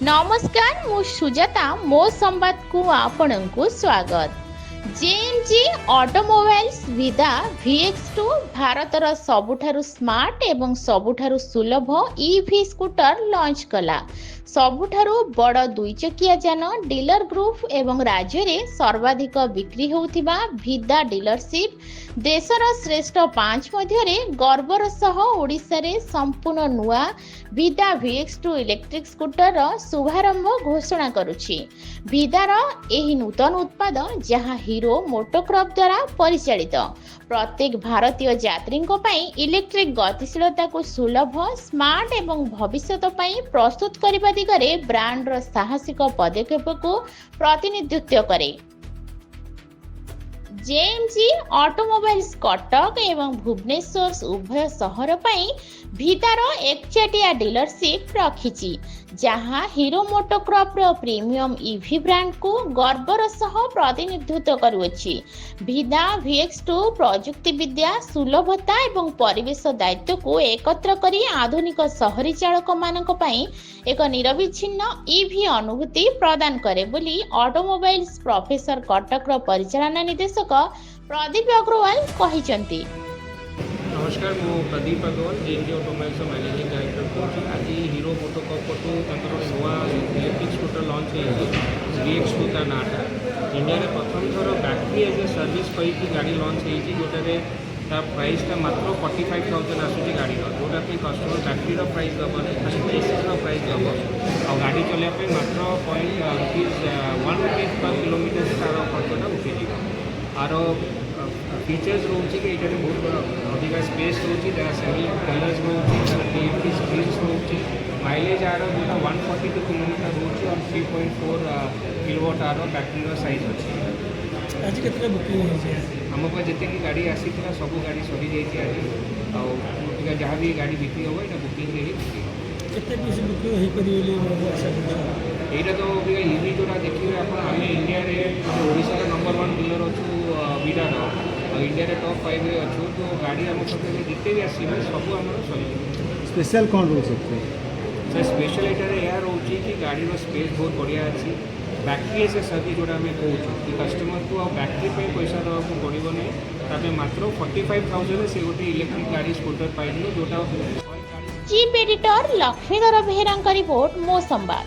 ନମସ୍କାର, ମୁଁ ସୁଜାତା। ମୋ ସମ୍ବାଦକୁ ଆପଣଙ୍କୁ ସ୍ୱାଗତ। ଜେଏମଜି ଅଟୋମୋବାଇଲ୍ସ ଭିଦା VX2, ଭାରତର ସବୁଠାରୁ ସ୍ମାର୍ଟ ଏବଂ ସବୁଠାରୁ ସୁଲଭ ଇଭି ସ୍କୁଟର ଲଞ୍ଚ କଲା। ସବୁଠାରୁ ବଡ଼ ଦୁଇଚକିଆ ଯାନ ଡିଲର ଗ୍ରୁପ୍ ଏବଂ ରାଜ୍ୟରେ ସର୍ବାଧିକ ବିକ୍ରି ହେଉଥିବା ଭିଦା ଡିଲରସିପ୍ ଦେଶର ଶ୍ରେଷ୍ଠ ପାଞ୍ଚ ମଧ୍ୟରେ ଗର୍ବର ସହ ଓଡ଼ିଶାରେ ସମ୍ପୂର୍ଣ୍ଣ ନୂଆ ଭିଦା VX2 electric ସ୍କୁଟରର ଶୁଭାରମ୍ଭ ଘୋଷଣା କରୁଛି। ଭିଦାର ଏହି ନୂତନ ଉତ୍ପାଦ, ଯାହା ହିରୋ ମୋଟୋକର୍ପ ଦ୍ୱାରା ପରିଚାଳିତ, ପ୍ରତ୍ୟେକ ଭାରତୀୟ ଯାତ୍ରୀଙ୍କ ପାଇଁ ଇଲେକ୍ଟ୍ରିକ୍ ଗତିଶୀଳତାକୁ ସୁଲଭ, ସ୍ମାର୍ଟ ଏବଂ ଭବିଷ୍ୟତ ପାଇଁ ପ୍ରସ୍ତୁତ କରିବା ଦିଗରେ ବ୍ରାଣ୍ଡର ସାହସିକ ପଦକ୍ଷେପକୁ ପ୍ରତିନିଧିତ୍ୱ କରେ। ଜେଏମଜି ଅଟୋମୋବାଇଲ୍ସ କଟକ ଏବଂ ଭୁବନେଶ୍ୱର ଉଭୟ ସହର ପାଇଁ ଭିଦାର ଏକଚାଟିଆ ଡିଲରସିପ୍ ରଖିଛି, ଯାହା ହିରୋ ମୋଟୋକର୍ପର ପ୍ରିମିୟମ ଇଭି ବ୍ରାଣ୍ଡକୁ ଗର୍ବର ସହ ପ୍ରତିନିଧିତ୍ୱ କରୁଅଛି। ଭିଦା VX2 ପ୍ରଯୁକ୍ତିବିଦ୍ୟା, ସୁଲଭତା ଏବଂ ପରିବେଶ ଦାୟିତ୍ୱକୁ ଏକତ୍ର କରି ଆଧୁନିକ ସହରୀ ଚାଳକମାନଙ୍କ ପାଇଁ ଏକ ନିରବିଚ୍ଛିନ୍ନ ଇଭି ଅନୁଭୂତି ପ୍ରଦାନ କରେ ବୋଲି ଅଟୋମୋବାଇଲ୍ସ ପ୍ରଫେସର କଟକର ପରିଚାଳନା ନିର୍ଦ୍ଦେଶକ ପ୍ରଦୀପ ଅଗ୍ରୱାଲ କହିଛନ୍ତି। ନମସ୍କାର, ମୁଁ ପ୍ରଦୀପ ଅଗ୍ରୱାଲ, ଜେଏମଜି ଅଟୋମୋବାଇଲ୍ସର ମ୍ୟାନେଜିଂ ଡାଇରେକ୍ଟର କହୁଛି। ଆଜି ହିରୋ ମୋଟୋକର୍ପ ପଟୁ ତାଙ୍କର ଗୋଟେ ନୂଆ ଇଲେକ୍ଟ୍ରିକ୍ ସ୍କୁଟର ଲଞ୍ଚ ହେଇଛି, VX2 ତା ନାଁଟା। ଇଣ୍ଡିଆରେ ପ୍ରଥମ ଥର ବ୍ୟାଟେରୀ ଏଜ୍ ଏ ସର୍ଭିସ୍ କହିକି ଗାଡ଼ି ଲଞ୍ଚ ହେଇଛି, ଯେଉଁଟାରେ ତା ପ୍ରାଇସ୍ଟା ମାତ୍ର 45,000 ଆସୁଛି ଗାଡ଼ିର, ଯେଉଁଟା ପାଇଁ କଷ୍ଟମର ବ୍ୟାଟେରୀର ପ୍ରାଇସ୍ ଦେବନି, ଖାଲି ଚେସିସ୍ର ପ୍ରାଇସ୍ ଦେବ। ଆଉ ଗାଡ଼ି ଚଲେଇବା ପାଇଁ ମାତ୍ର point ₹1 per କିଲୋମିଟରରେ ତା'ର ଖର୍ଚ୍ଚଟା ଉଠିଯିବ। ଆର ଫିଚର୍ସ ରହୁଛି କି ଏଇଟାରେ ବହୁତ ବଡ଼ ଅଧିକା ସ୍ପେସ୍ ରହୁଛି, ଯାହା ସେମି କଲର୍ସ ରହୁଛି, ତାର ଟିଏଫଟି ସ୍କ୍ରିନ୍ସ ରହୁଛି। ମାଇଲେଜ୍ ଆର ଯେଉଁଟା 142 କିଲୋମିଟର ରହୁଛି ଆଉ 3.4 କିଲୋୱାଟ୍ ଆର ବ୍ୟାଟେରୀର ସାଇଜ୍ ଅଛି। ଆଜି କେତେଟା ବୁକିଂ ହେଇଛି? ଆମ ପାଖେ ଯେତିକି ଗାଡ଼ି ଆସିଥିଲା, ସବୁ ଗାଡ଼ି ସରିଯାଇଛି ଆଜି। ଆଉ ଅବିକା ଯାହା ବି ଗାଡ଼ି ବିକ୍ରି ହେବ, ଏଇଟା ବୁକିଂରେ ହିଁ ବିକ୍ରି ହେବ। କେତେ ପିସ୍ ବୁକିଂ ହେଇପାରିବ ବୋଲି ଆଶା କରୁଛନ୍ତି? ଏଇଟା ତ ଅବିକା ଇଭି ଯେଉଁଟା ଦେଖିବେ ଆପଣ, ଆମେ ଇଣ୍ଡିଆରେ, ମାନେ ଓଡ଼ିଶାର ନମ୍ବର ୱାନ୍ ଡିଲର ଅଛୁ ଭିଦାର, ଆଉ ଇଣ୍ଡିଆରେ ଟପ୍ ଫାଇଭରେ ଅଛୁ। ତ ଗାଡ଼ି ଆମ ପାଖରେ ଯେତେ ବି ଆସିବେ, ସବୁ ଆମର ସରିଯିବ। ସ୍ପେଶାଲ କ'ଣ ରହୁଛି ଏଥିରେ? ସାର୍, ସ୍ପେଶାଲ ଏଇଟାରେ ଏହା ରହୁଛି କି ଗାଡ଼ିର ସ୍ପେସ୍ ବହୁତ ବଢ଼ିଆ ଅଛି। ବ୍ୟାଟେରୀ ଏଜ୍ ଏ ସର୍ଭିସ୍ ଯେଉଁଟା ଆମେ କହୁଛୁ କି କଷ୍ଟମରକୁ ଆଉ ବ୍ୟାଟେରୀ ପାଇଁ ପଇସା ଦେବାକୁ ପଡ଼ିବ ନାହିଁ। ତା ପାଇଁ ମାତ୍ର 45,000ରେ ସେ ଗୋଟେ ଇଲେକ୍ଟ୍ରିକ୍ ଗାଡ଼ି, ସ୍କୁଟର ପାଇଯିବ, ଯେଉଁଟା 140 ଚିଫ୍ ଏଡିଟର ଲକ୍ଷ୍ମୀଧର ବେହେରାଙ୍କ ରିପୋର୍ଟ, ମୋ ସମ୍ବାଦ।